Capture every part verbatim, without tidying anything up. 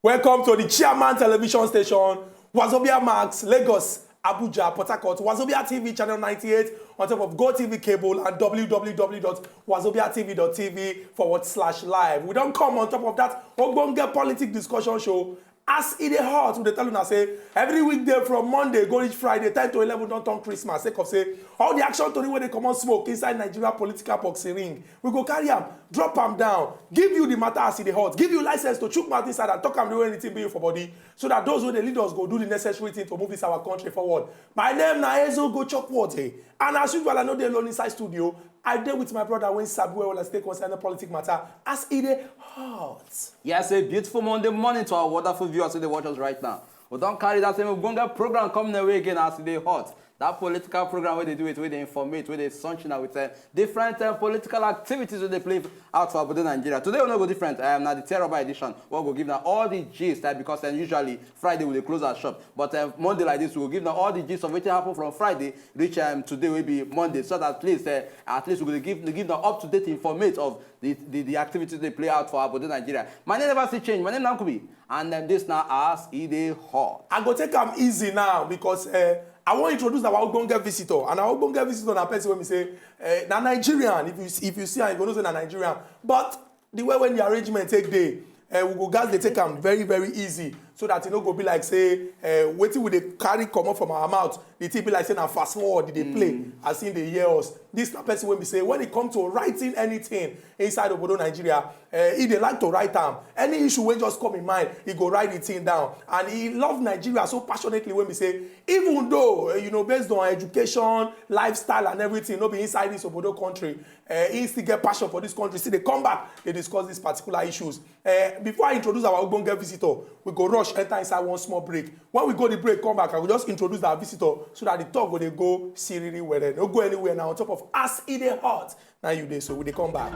Welcome to the Chairman Television Station, Wazobia Max, Lagos, Abuja, Port Harcourt, Wazobia T V channel ninety-eight, on top of Go T V cable and w w w dot wazobia t v dot t v forward slash live. We don come on top of that ogbonge politic discussion show. As e dey hot, we dey tell una say every weekday from Monday go reach Friday, ten to eleven don turn Christmas, sake of say all the action tori wey dey comot smoke inside Nigeria political boxing ring, we go carry am, drop am down, give you the matter as e dey hot, give you license to chook mouth inside and talk am the way anything be you for body, so that those wey dey lead us go do the necessary thing to move this our country forward. My name na Ezo Go Chop Water, and as usual, I no dey alone inside studio. I dey with my brother wey sabi well well as take concern the politic matter as e dey hot. Yes, a beautiful Monday morning to our wonderful viewers wey dey watch us right now. We don carry that same ogbonge program come their way again as e dey hot. That political program wey dey do it, wey dey informate, wey dey sunshine with uh, different uh, political activities wey dey play out for Abuja, Nigeria. Today we no go different. Um, na the Terror Edition. We go give na all the gist uh, because uh, usually Friday we dey close our shop. But uh, Monday like this, we go give na all the gist of wetin happen from Friday reach um, today wey be Monday. So that at least uh, at least we go dey give give na up to date informate of the the, the activities dey play out for Abuja, Nigeria. My name never still change. My name na Nkubi, and um, this na as e dey hot. I go take am easy now because uh, I wan introduce our ogbonge visitor, and our ogbonge visitor na person wey be say uh, na Nigerian. If you if you see am, you go know say na Nigerian. But the way when the arrangement take dey, uh, we go gas dey take am very very easy, so that e no go be like say uh, wetin we dey carry comot from our mouth, the thing be like say na fast forward e dey play as im dey hear us. This na person wey be say when e come to writing anything inside obodo Nigeria, uh, e dey like to write am. Any issue wey just come in mind, e go write the thing down. And e love Nigeria so passionately wey be say even though uh, you know, based on education, lifestyle and everything, no be inside this obodo country, uh, he still get passion for this country, still dey come back dey discuss these particular issues. Uh, before I introduce our ogbonge visitor, we go rush enter inside one small break. When we go the break, come back, I go just introduce our visitor so that the talk go dey go siriri were. No go anywhere now. On top of as e dey hot, now you dey so we dey come back.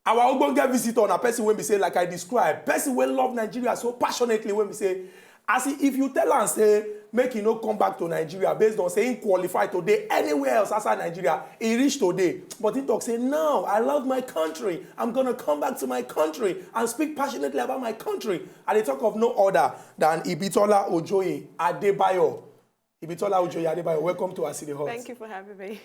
Our ogbonge visitor na person wey be say, like I describe, person wey love Nigeria so passionately, wey be say, as e, if you tell am say make e no come back to Nigeria based on say he qualify to dey anywhere else outside Nigeria, he reach today, but he talk say, no, I love my country, I'm gonna come back to my country and speak passionately about my country. I dey talk of no other than Ibitola Ojoye Adebayo. Ibitola Ojoye Adebayo, welcome to Aside Hot. Thank you for having me.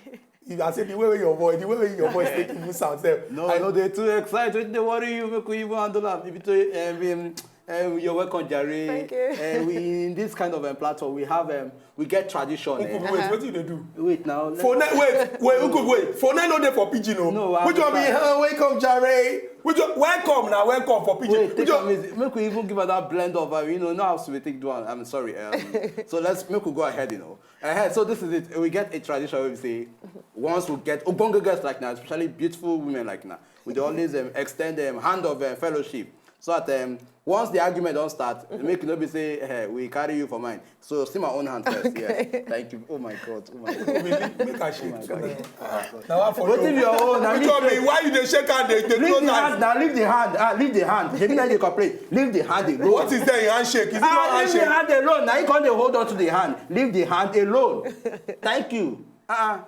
I say the way wey your voice, the way wey your voice take even sound sef. No, I no dey too excited. Wetin dey worry you? Make we even handle am. Ibitola, um, um, um, you're welcome, Jare. Thank you. Uh, we, in this kind of um, platform, we have um, we get tradition. Eh? Wait, wetin you dey do? Wait now. For ne- wait, wait, Uku, wait. For now, no dey for pidgin o. No, which one be uh, welcome, Jare? Which one? Welcome now, welcome for pidgin. Wait, take am easy. Make we even give her that blend of, uh, you know, know how we take do am. I'm sorry. Um, so let's make we go ahead, you know. Uh, so this is it. We get a tradition where we say, once we get ogbonge guests like now, especially beautiful women like now, we dey always um, extend um, hand of uh, fellowship. So that um, once the argument don start, mm-hmm. Make no be say hey, we carry you for mind. So see my own hand first. Okay. Yes. Thank you. Oh my God. Oh my God. Make I shake. Oh my God. Now I for wetin be your own? Which one be why you dey shake hand dey dey close hand? Now leave the hand. Ah, leave the hand. Shebi na dey complain. Leave the hand alone. What is there in handshake? Is it ah, not handshake? Leave the hand alone. Now you come dey hold on to the hand. Leave the hand alone. Thank you. Uh-uh.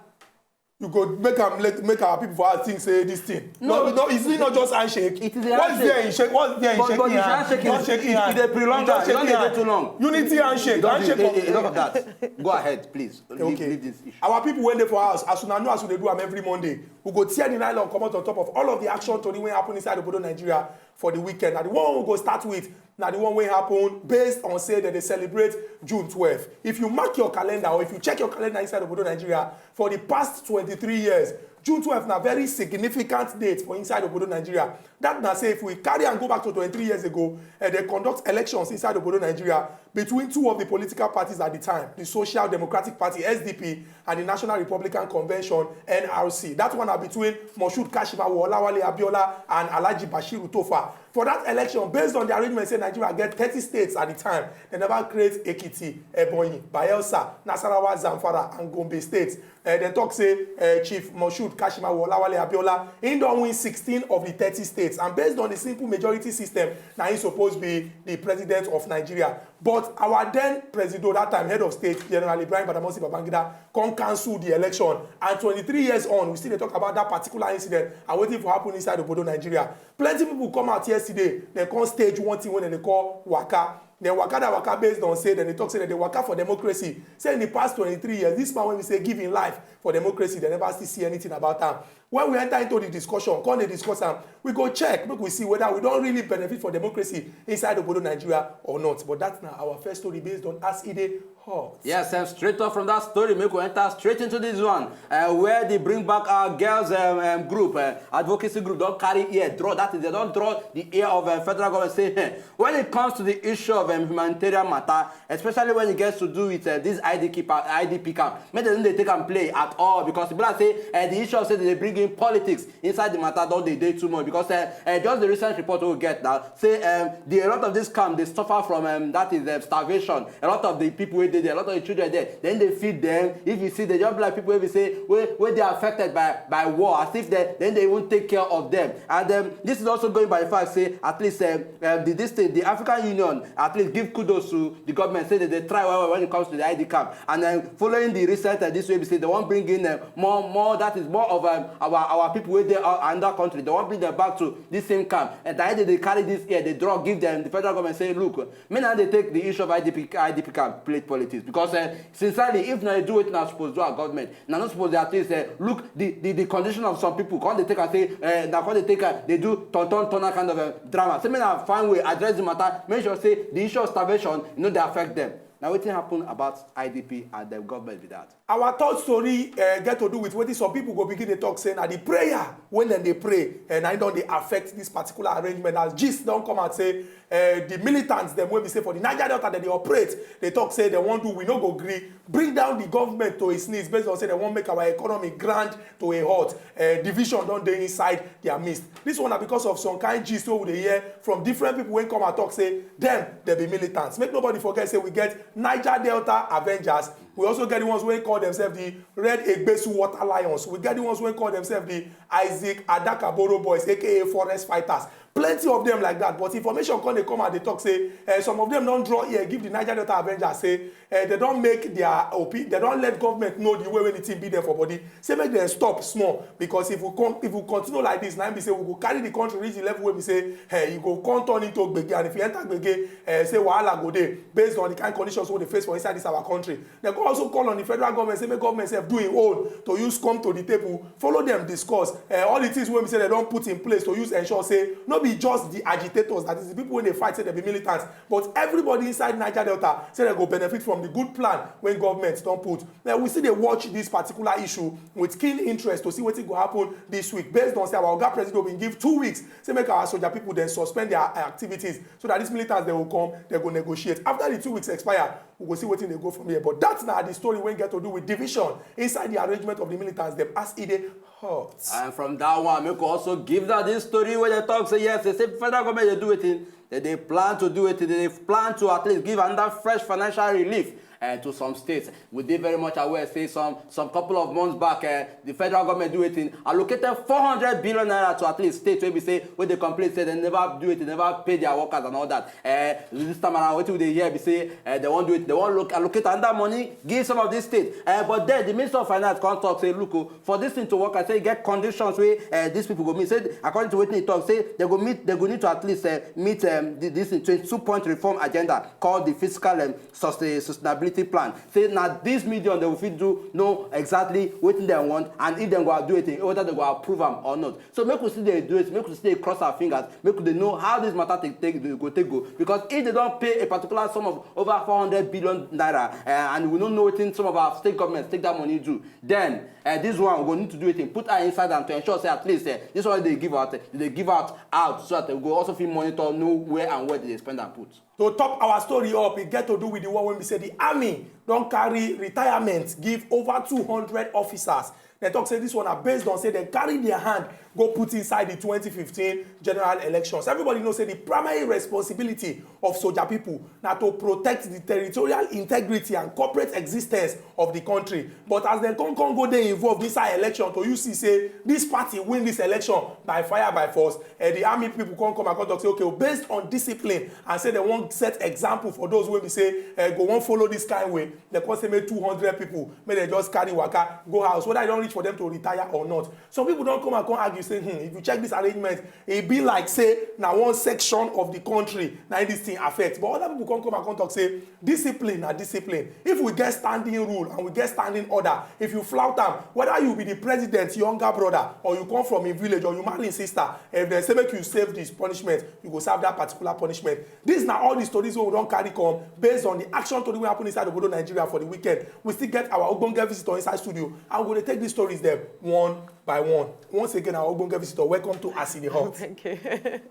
You go make am let make our people for us think say this thing. No, no, no, is it not just handshake? It is a what's handshake. There in shake? What's there in but, shaking but hand? Handshake not is, shaking it, hand. It, it, it prolong. Just shaking hand. Too long. Unity handshake. Handshake. Enough of that. Go ahead, please. Leave, okay. Leave this issue. Our people when they for us, as soon as know as they do them every Monday, we go tear the nylon come out on top of all of the action tori wey happen inside obodo Nigeria for the weekend. And the one we go start with na the one wey happen based on say dem dey celebrate June twelve. If you mark your calendar or if you check your calendar inside obodo Nigeria, for the past twenty-three years, June twelve na very significant date for inside obodo Nigeria. That na say if we carry am go back to twenty-three years ago, eh, dem conduct elections inside obodo Nigeria between two of the political parties at the time, the Social Democratic Party, S D P, and the National Republican Convention, N R C. That one na between Moshood Kashimawo, Olawale Abiola, and Alhaji Bashiru Tofa. For that election, based on the arrangement, say Nigeria get thirty states at the time. They never create Ekiti, Ebonyi, Bayelsa, Nasarawa, Zamfara, and Gombe states. Uh, they talk say uh, Chief Moshood Kashimawo Olawale Abiola, he don win sixteen of the thirty states, and based on the simple majority system, na he suppose be the president of Nigeria. But our then presido, that time head of state, General Ibrahim Badamasi Babangida, come cancel the election. And twenty-three years on, we still dey talk about that particular incident and wetin for happen inside obodo Nigeria. Plenty people come out yesterday, they come stage one thing wey dem dey call waka. Dem waka that waka based on say dem dey talk say dem dey waka for democracy. Say in the past twenty-three years, this man wey be say give him life for democracy, dem never still see anything about am. When we enter into the discussion, come dey discuss am, we go check, make we see whether we don really benefit for democracy inside obodo Nigeria or not. But that's na our first story based on as e dey hot. Yes, um, straight off from that story, make we enter straight into this one, uh, where they bring back our girls um, um, group, uh, advocacy group, don't carry ear draw. That is, they don't draw the ear of uh, federal government. Say, when it comes to the issue of um, humanitarian matter, especially when it gets to do with uh, this I D P, pa- I D P camp, make dem no dey take am play at all, because people are say uh, the issue of say they bring in politics inside the matter don dey dey too much, because uh, uh, just the recent report we get now say um, the a lot of this camp they suffer from um, that is uh, starvation. A lot of the people wey dey there, a lot of the children there, then they feed them. If you see, they just be like people wey be say wey wey dey affected by by war, as if they then they even take care of them. And um, this is also going by the fact say at least um, um, the this thing, the African Union at least give kudos to the government, say that they try well, well when it comes to the I D camp. And then following the recent uh, this way, we say they wan bring in uh, more more that is more of um, our our people wey dey uh, another country. They wan bring them back to this same camp. And that they dey carry this here, they draw give them. The federal government say, look, make na dey take the issue of I D P I D P camp play politics, because uh, sincerely, if na dey do wetin na suppose do our government, na no suppose dey at least uh, look the, the the condition of some people. Come dey take am say uh, na come dey take am dey do turn turn turn that kind of uh, drama. Say make na find way address the matter, make sure say the issue of starvation no dey affect them. Na wetin happen about I D P and the government be that. Our third story uh, get to do with wetin some people go begin dey talk say na the prayer wey dem dey pray uh, na im don dey affect this particular arrangement, as gist don come out say uh, the militants dem wey be say for the Niger Delta dem dey operate, dey talk say dem wan do, we no go gree, bring down the government to its knees, based on say dem wan make our economy grind to a halt. Uh, division don dey inside their midst. This one na because of some kind gist wey we dey hear from different people wey come and talk say dem dem be militants. Make nobody forget say we get Niger Delta Avengers. We also get the ones wey call themselves the Red Egbesu Water Lions. We get the ones wey call themselves the Isaac Adakaboro Boys, aka Forest Fighters. Plenty of them like that, but information come dey come out dey talk say eh, some of them don draw ear give the Niger Delta Avengers say eh, they don make their opi they don let government know the way wey the thing be there for body, say make dem stop small, because if we con if we continue like this, na im be say we go carry the country reach the level wey be say eh, e go come turn into gbege, and if you enter gbege eh, say wahala go dey based on the kind conditions wey we dey face for inside this our country. Dem go also call on the federal government say make government sef do im own to use come to the table, follow dem discuss eh, all the things wey be say dem don put in place to use ensure say no be just the agitators, that is the people wey dey fight say dem be militants, but everybody inside Niger Delta say dem go benefit from the good plan wey government don put. Eh, we still dey watch this particular issue with keen interest to see wetin go happen this week, based on say our oga presido bin give two weeks say make our soldier people dem suspend their activities, so that these militants dem go come, dem go negotiate. After the two weeks expire, we go see wetin dey go from here. But that na the story wey get to do with division inside the arrangement of the militants dem as e dey hot. And from that one, make we also give that this story where they talk say yes, they say federal government dey do wetin they dey plan to do wetin they dey plan to at least give another fresh financial relief uh, to some states. We dey very much aware say some some couple of months back, uh, the federal government do wetin allocated four hundred billion naira to at least states wey be say wey dey complain say they never do it, they never pay their workers and all that. Uh, this time around, wetin we dey hear be say uh, they wan do it, they wan look, allocate another money give some of these states. Uh, but then the minister of finance come talk say, look, oh, for this thing to work, I say e get conditions wey uh, these people go meet. Say according to wetin he talk, say they go meet, they go need to at least uh, meet um, the, this twenty-two point reform agenda called the fiscal um, sustain, sustainability plan. Say na this medium they will fit do know exactly wetin dem want and if dem go do it, whether they go approve am or not. So make we still dey do it, make we still dey cross our fingers, make we dey know how this matter take take go take go, because if they don pay a particular sum of over four hundred billion naira uh, and we no know wetin some of our state governments take that money do, then uh, this one we go need to do it, put eye inside am to ensure say at least uh, this one dey give out, dey give out out, so that we go also fit monitor, know where and where they dey spend am put. To top our story up, e get to do with the one wey be say the army don carry retirement give over two hundred officers. Dem talk say this one na based on say dem carry their hand go put inside the twenty fifteen general elections. Everybody know say the primary responsibility of soldier people na to protect the territorial integrity and corporate existence of the country. But as dem come come go dey involved inside election, to you see say this party win this election by fire by force, eh, the army people come come and come talk say, okay, based on discipline, and say dem wan set example for those wey be say, eh, go wan follow this kind way, dem come say make two hundred people, make dem just carry waka go house. Whether e don reach for them to retire or not. Some people don come and come argue say, hmm, if you check this arrangement, e be like say na one section of the country na this thing affect. But other people come come and come talk say discipline na discipline. If we get standing rule and we get standing order, if you flout am, whether you be the president younger brother, or you come from a village, or you marry him sister, if dem say make you serve this punishment, you go serve that particular punishment. These na all the stories wey we don carry come based on the action tori wey happen inside obodo Nigeria for the weekend. We still get our ogbonge visitor inside studio, and we go dey take these stories dem one by one. Once again, our ogbonge visitor, welcome to As E Dey Hot. Thank you.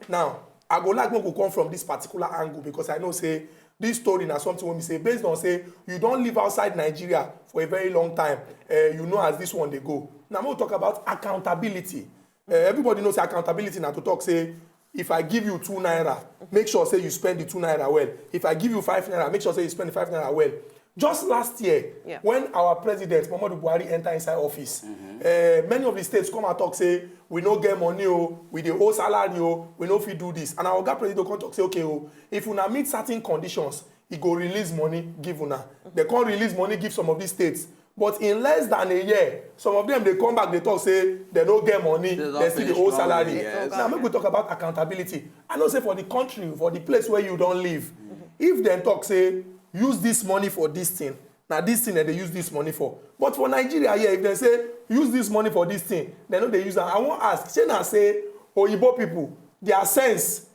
Now, I go like make we come from this particular angle, because I know say this story na something wey be say, based on say you don live outside Nigeria for a very long time, uh, you know as this one dey go. Now, make we talk about accountability. Uh, everybody knows accountability na to talk say, if I give you two naira, make sure say you spend the two naira well. If I give you five naira, make sure say you spend the five naira well. Just last year, Yeah. When our president Muhammadu Buhari enter inside office, uh, many of the states come and talk say, we no get money o, we dey owe salary o, we no fit do this. And our oga president come talk say, okay o, if una meet certain conditions, e go release money give una. Dem come release money give some of these states. But in less than a year, some of them dey come back dey talk say dem no get money, They don dem still dey finish owe long, salary. Yes. Now make we talk about accountability. I know say for the country, for the place where you don live, if dem talk say use this money for this thing, na this thing dem dey use this money for. But for Nigeria here, if dem say use this money for this thing, dem no dey use am. I wan ask, shey na say oyibo people, their sense,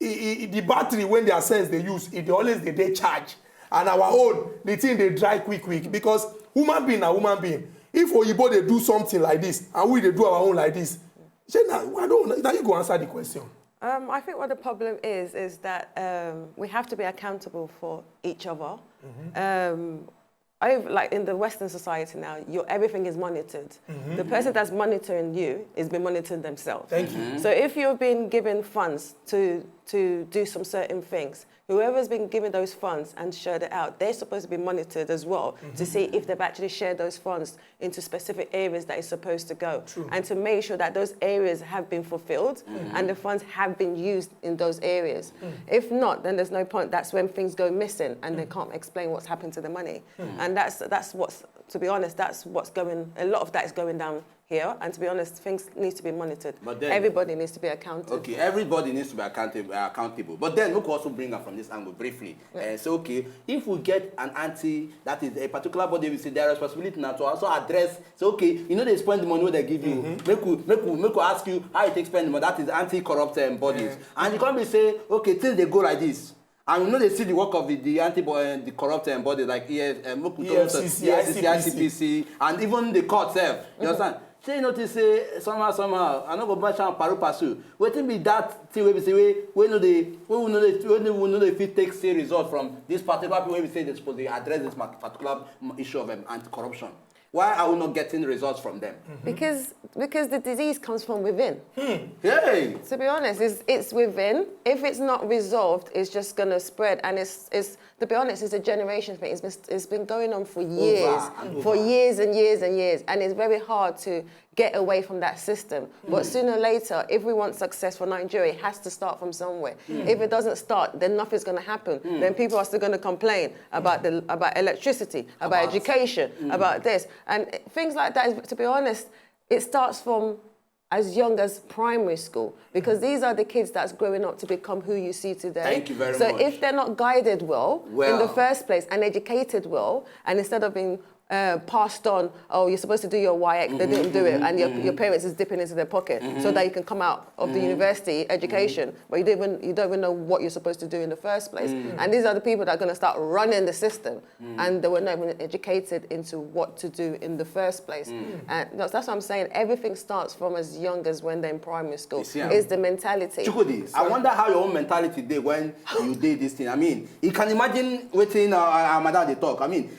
e, e, e, the battery wey their sense dey use, e dey always dey dey charge. And our own, the thing dey dry quick quick, because human being na human being. If oyibo dey do something like this and we dey do our own like this, shey na, I don't, na you go answer the question. Um, I think what the problem is is that um, we have to be accountable for each other. Um, over, like in the Western society now, your everything is monitored. The person that's monitoring you is being monitored themselves. Thank you. So if you've been given funds to to do some certain things, whoever's been given those funds and shared it out, they're supposed to be monitored as well to see if they've actually shared those funds into specific areas that it's supposed to go, and to make sure that those areas have been fulfilled and the funds have been used in those areas. If not, then there's no point. That's when things go missing and they can't explain what's happened to the money. And that's that's what's, to be honest, that's what's going. A lot of that is going down here. And to be honest, things need to be monitored. But then- Everybody needs to be accounted. Okay, everybody needs to be accountable. Uh, accountable. But then, look, also bring up from this angle briefly. Uh, so, okay, if we get an anti, that is a particular body, we say their responsibility now to also address. So, okay, you know they spend the money wey they give you. Make we, make we, make we ask you how you take spend the money. That is anti-corrupt um, bodies. And you can't be say, okay, things they go like this. And we know they see the work of the, the anti uh, the corrupt um, body like E F, uh, make we talk about E F C C, E F C C, I C P C. I C P C, and even the court self. You understand? Say you notice say somehow somehow I no go bash am paru pasu. Wetin be that thing wey be say wey wey no dey wey we no dey wey we no dey fit take see result from this particular people wey be say they suppose dey address this ma- particular mm, issue of um, anti-corruption. Why are we not getting results from them? Because because the disease comes from within. Hey, To be honest, it's, it's within. If it's not resolved, it's just gonna spread, and it's it's to be honest, it's a generation thing. It's been it's been going on for years, and for over. years and years and years, and it's very hard to get away from that system. But sooner or later, if we want success for Nigeria, it has to start from somewhere. If it doesn't start, then nothing's gonna happen. Then people are still gonna complain about the about electricity, about, About- education, about this, and things like that. Is, to be honest, it starts from as young as primary school, because these are the kids that's growing up to become who you see today. Thank you very so much. If they're not guided well, in the Well. first place and educated well, and instead of being uh, passed on, oh, you're supposed to do your WAEC, they didn't do it, and your, your parents is dipping into their pocket so that you can come out of the university education, but you don't even you don't even know what you're supposed to do in the first place. And these are the people that are going to start running the system, and they were not even educated into what to do in the first place. And that's, that's what I'm saying. Everything starts from as young as when they're in primary school. You see, um, Is the mentality. Chukwudi, I wonder how your own mentality dey when you dey this thing. I mean, you can imagine wetin uh, uh, madam dey talk. I mean,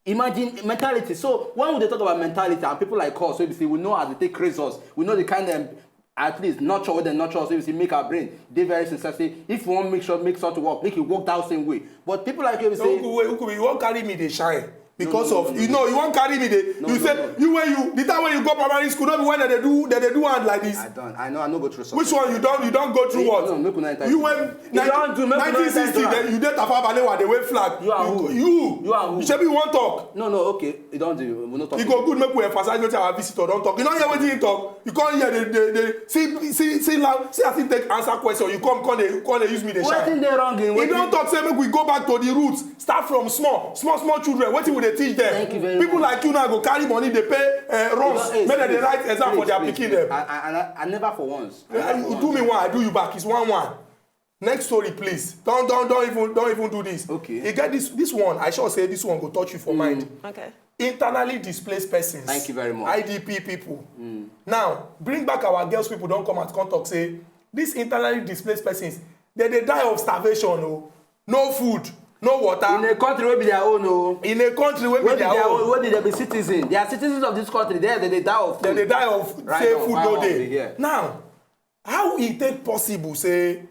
Imagine mentality. So when we dey talk about mentality and people like us, so we see, we know how they take craze us. We know the kind of, at least, nurture wey dem nurture us, so we see, make our brain dey very sincere. Say if we wan make sure make something work, make it work that same way. But people like you, we say, Uncle, wait, Uncle, you wan carry me dey shine because of you know you wan carry me dey you say you wey you the time wey you go primary school no be when dem dey do dem dey do hand like this. I don't, I know, I no go through something. Which one you don you don go through what? No, make una enter. You when You don do, make una enter. Nineteen sixty, dem- you dey Tafawa Balewa dey wave flag. You are who? You You are who? Shebi you wan talk? No, no, okay, you don do. We no talk. E go good make we emphasize wetin our visitor don talk. You no hear wetin he talk? You come hear the the the see see see now see as he take answer question. You come come dey come dey use me dey shine. Wetin dey wrong in He wetin? don talk say make we go back to the roots, start from small, small, small children. Wetin we dey teach them? Thank you very People much. Like you now go carry money dey pay uh, runs, Please, make dem dey please, write exam for please, their please, pikin please. Dem. I, I, I never for once. I Uh, never You for do once. Me one, I do you back. It's one one. Next story, please. Don't don't don't even don't even do this. Okay. You get this this one. I sure say this one go touch you for mind. Okay. Internally displaced persons. Thank you very much. I D P people. Now bring back our girls. People don come out come talk say these internally displaced persons dem dey die of starvation o. No food, no water. In a country wey be their own o. In a country wey be Wey be their their own. own, wey be dem be citizens. They are citizens of this country. There they dey die of Dem dey food. Die of Right say now, food how no we dey. Here. Now how e take possible say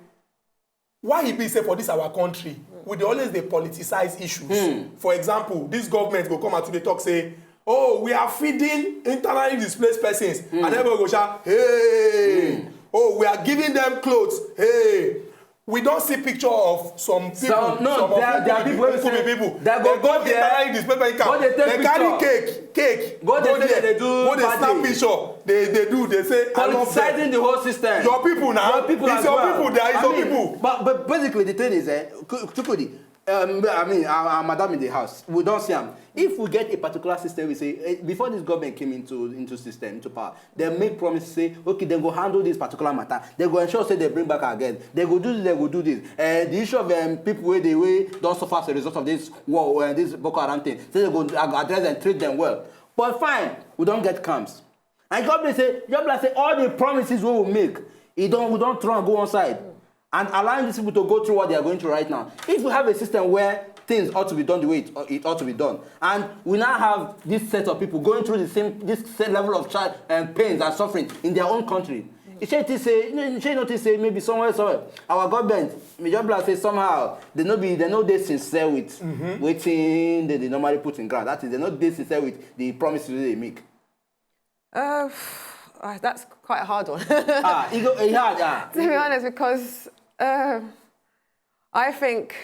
why e be say for this our country we dey always dey politicize issues. For example, this government go come out to dey talk say, oh, we are feeding internally displaced persons, and everybody go shout, hey. Oh, we are giving them clothes, hey. We don see picture of some people. Some- no, some of there- there are Nkubi people wey be Nkubi say people. dem go Dem go there, internally displaced person go camp. dey take Dem carry picture. Cake, cake. Go dey take There, dey do go dey snap birthday. Picture. They they do. They say I love them. Politicizing the whole system. Your people now. Your people It's as your well. people. There is I your mean, people. But but basically the thing is, eh, Ku- Chukwudi, um, I mean, our, our madam in the house, we don see am. If we get a particular system, we say eh, before this government came into into system into power, they make promise say okay, they go handle this particular matter. They go ensure say they bring back again. They go do this. They go do this. Uh, the issue of um, people wey dey wey don suffer as a result of this war, uh, this Boko Haram thing, say they go ad- address and treat them well. But fine, we don get camps. And government say, government say all the promises we will make, it don't we don't throw and go one side, and allowing these people to go through what they are going through right now. If we have a system where things ought to be done the way it, it ought to be done, and we now have this set of people going through the same this same level of child and pains and suffering in their own country, you say this say you know you say notice say maybe somewhere somewhere our government may just be like say somehow they no be they no dey sincere with wetin they dey normally put in ground, that is they no dey sincere with the promises wey they make. Uh, ah, that's quite a hard one. Ah, e go e hard ah. To be honest, because uh, I think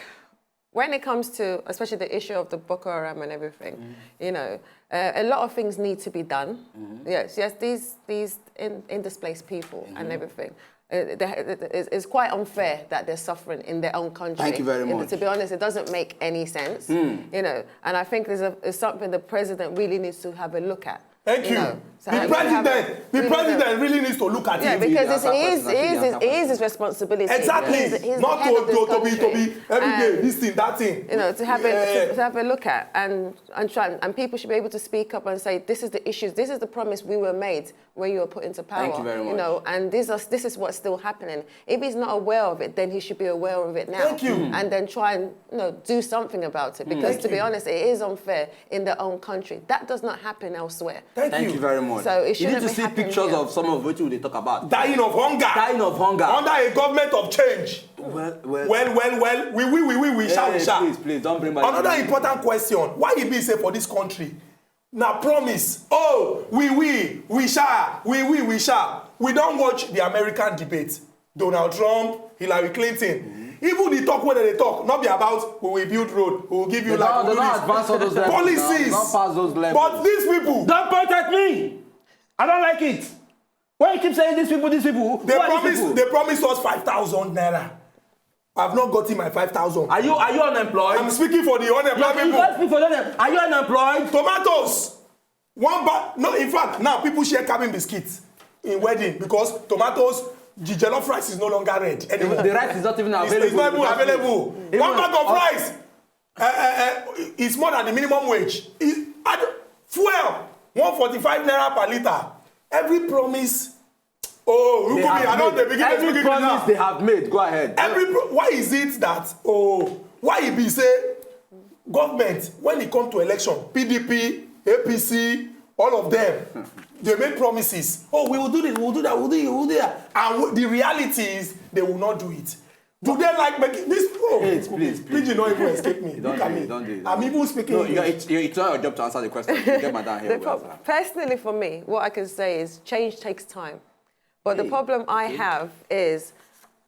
when it comes to especially the issue of the Boko Haram and everything, you know, uh, a lot of things need to be done. Yes, yes, these these in, in displaced people and everything. Uh, there- it- it's it's quite unfair that they're suffering in their own country. Thank you very It- much. To be honest, it doesn't make any sense. You know, and I think there's, a, there's something the president really needs to have a look at. Thank you. Know, so The I really have a- president, the really president have a- really needs to look at Yeah, it. because it's, That's it is, our it is, president. it is his responsibility. Exactly. He's, he's Not the head to, of this to, to be to country. Be every day And, this thing that thing. You know, to have a Yeah. to, to have a look at and and try and, and people should be able to speak up and say this is the issues, this is the promise we were made when you were put into power. Thank you very You much. Know, and this is this is what's still happening. If he's not aware of it, then he should be aware of it now. Thank you. And then try and you know do something about it because Thank to be you. Honest, it is unfair in their own country. That does not happen elsewhere. Thank, Thank you very much. So it You need shouldn't to be see happening pictures here. Of some of what we dey talk about. Dying of hunger. Dying of hunger. Under a government of change. Well, well. Well, well, well. We, we, we, we, we, sha, Hey, we, sha. Please, please, don't bring back. Another important question. Why e be say for this country? Na promise. Oh, we, we, we, sha. We, we, we, sha. We don watch the American debate. Donald Trump, Hillary Clinton. Even the talk wey dem dey talk, no be about we will build road, we will give you They light, don't, we they will don't do this. Advance all those levels. Policies. Don't pass those levels. But these people, Don't point at me. I don't like it. Why you keep saying these people, these people? They Who are these promised, people? They promised us five thousand naira. I've not gotten my five thousand. Are you are you unemployed? I'm speaking for the unemployed You people. guys speak for them. Are you unemployed? Tomatoes. One bag. No, in fact, now people share cabin biscuits in wedding because tomatoes, the jollof rice is no longer red anymore. The rice is not even It's, available. it's not even available. Even One bag of on- rice, uh, uh, uh, is more than the minimum wage. It, I don't- fuel, one forty-five naira per litre. Every promise. Oh, They look at me. have I don't made- dey begin to Every speak promise now. They have made. Go ahead. Every pro- why is it that oh why e be say government, when it come to election, P D P, A P C, all of them, they make promises. Oh, we will do this, we will do that, we will do it, we will do that. And w- the reality is, they will not do it. Do they like making this? Oh, Please, please, please. Pidgin not even escape me. You don't Look at do it, me. don't do it. I'm even speaking No, you English. it's, you- it's not your job to answer the question. You get madam here. The Will pro- answer. Personally, for me, what I can say is change takes time. But the Hey, problem I okay. have is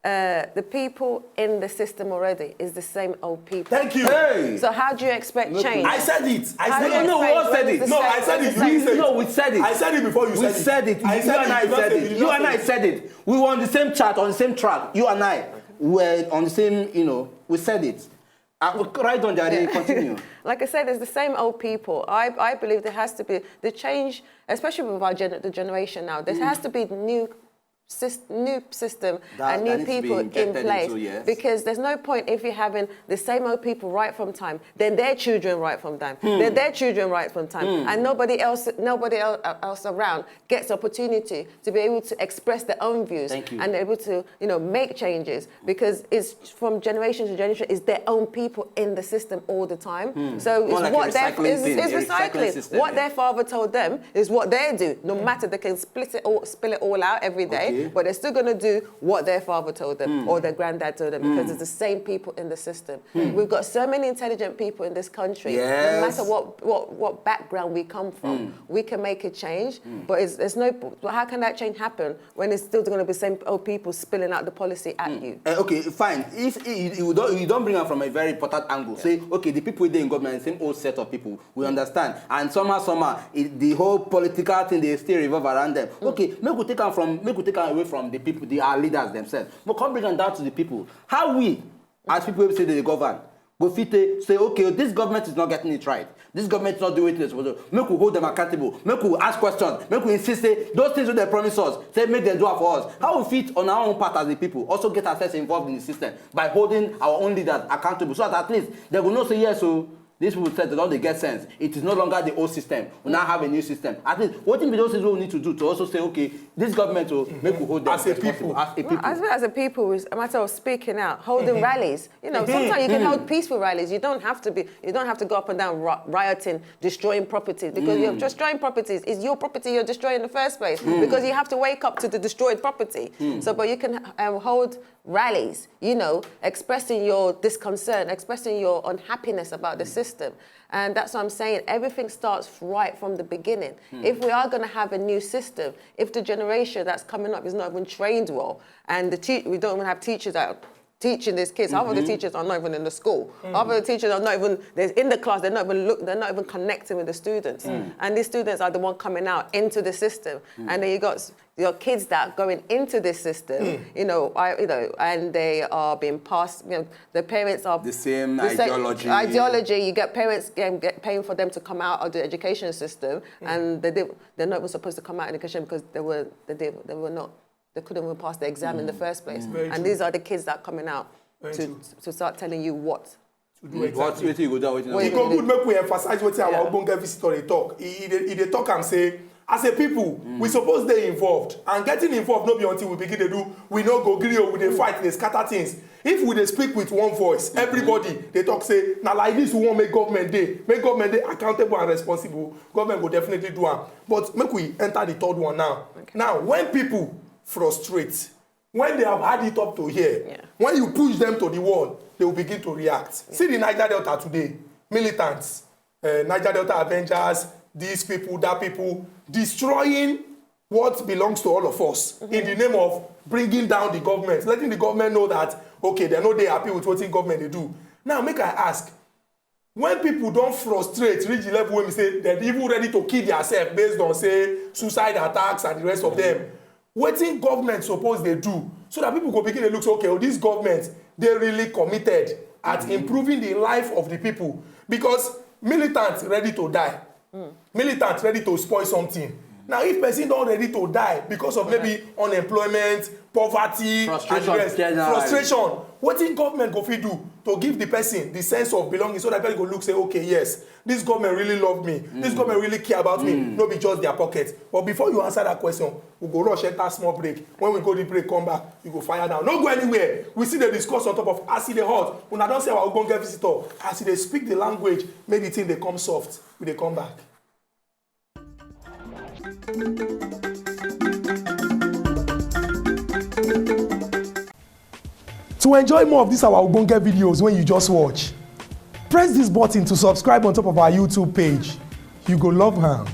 uh, the people in the system already is the same old people. Thank you. Hey. So how do you expect Look, change? I said it. I How said do you it. No, explain what when said it's it? the No, same- I said it. it's the You same- said No, we said it. I said it before you We said it. said it. I You said and it. I You not said said it. it. You and I said it. We were on the same chart, on the same track. You and I were on the same, you know, we said it. Uh, right on, Jare, continue. Like I said, it's the same old people. I, I believe there has to be the change, especially with our gen- the generation now. There has to be new sys- new system That- and that new needs to be people in injected place into, yes. Because there's no point if you're having the same old people right from time, then their children right from time, then their children right from time, and nobody else, nobody el- else around gets opportunity to be able to express their own views Thank you. and able to, you know, make changes because it's from generation to generation. It's their own people in the system all the time. So More it's like a what they're recycling it's, thing, it's a recycling recycling. System, What yeah. their father told them is what they do. No matter they can split it all, spill it all out every day, Okay. but they're still gonna do what their father told them or their granddad told them because it's the same people in the system. We've got so many intelligent people in this country. Yes. No matter what what, what background we come from, we can make a change. But it's, there's no. But how can that change happen when it's still gonna be the same old people spilling out the policy at you? Eh, okay, fine. If you, you don't you don't bring am from a very important angle, say okay, the people wey dey in government, the same old set of people, we understand. And somehow, somehow, it, the whole political thing dey still revolve around them. Okay, make we take am from make we take am away from the people, the our leaders themselves. But come bring am down to the people. How we, as people wey say they dey govern, go fit take say okay, this government is not getting it right. This government is not doing wetin dem suppose do. Make we hold them accountable. Make we ask questions. Make we insist say those things wey dem promise us, say make dem do am for us. How we fit on our own part as the people also get ourselves involved in the system by holding our own leaders accountable so that at least dem go know say yes o, these people sef dem don dey get sense. It is no longer the old system. We now have a new system. At least wetin be those things wey we need to do to also say okay, this government o, make we hold them As a responsible people. as a people. As, as a people, it's a matter of speaking out, holding rallies. You know, sometimes you can hold peaceful rallies. You don't have to be. You don't have to go up and down ri- rioting, destroying properties because you're destroying properties. Is your property you're destroying in the first place because you have to wake up to the destroyed property. So, but you can um, hold rallies. You know, expressing your disconcern, expressing your unhappiness about the system. And that's what I'm saying. Everything starts right from the beginning. If we are going to have a new system, if the generation that's coming up is not even trained well, and the te- we don't even have teachers that are teaching these kids, half of the teachers are not even in the school. Half of the teachers are not even they're in the class. They're not even look. They're not even connecting with the students. And these students are the one coming out into the system. And then you got s- your kids that are going into this system, you know, I, you know, and they are being passed. You know, the parents are The same the same ideology. Ideology. You get parents um, get paying for them to come out of the education system, and they did, they're not even supposed to come out in education because they were they did, they were not they couldn't even pass the exam in the first place. Very And true. These are the kids that are coming out Very to true. to start telling you what. To do What exactly. wetin you go do and wetin you E no go go good make we emphasize wetin our Yeah. ogbonge visitor dey talk. E e dey e dey talk am say as a people we suppose dey involved, and getting involved no be until we begin dey do we no go gree o, we dey fight, dey scatter things. If we dey speak with one voice, everybody dey talk say na like this we wan make government dey, make government dey accountable and responsible. Government go definitely do am, but make we enter the third one now. Now when people frustrate, when they have had it up to here, Yeah. when you push them to the wall, they will begin to react. See the Niger Delta today, militants, uh, Niger Delta Avengers, these people, that people, destroying what belongs to all of us in the name of bringing down the government, letting the government know that okay, they no dey happy with wetin government dey do. Now make I ask, when people don frustrate reach the level wey be say dem even ready to kill theirself based on say suicide attacks and the rest of them, wetin government suppose dey do so that people go begin dey look say okay, oh, this government dey really committed at improving the life of the people, because militants ready to die, militants ready to spoil something. Now if person don ready to die because of maybe unemployment, poverty, and the Frustration rest, generally. Frustration, Wetin government go fit do to give the person the sense of belonging, so that person go look say, okay, yes, this government really love me, this government really care about me, no be just their pocket. But before you answer that question, we go rush enter small break. When we go the break, come back, you go fire down. No go anywhere. We still dey discuss on top of as e dey hot. Una don see our ogbonge visitor. As e dey speak the language, make the thing dey come soft. We dey come back. To enjoy more of these our ogbonge videos wey you just watch, press this button to subscribe on top of our YouTube page. You go love am.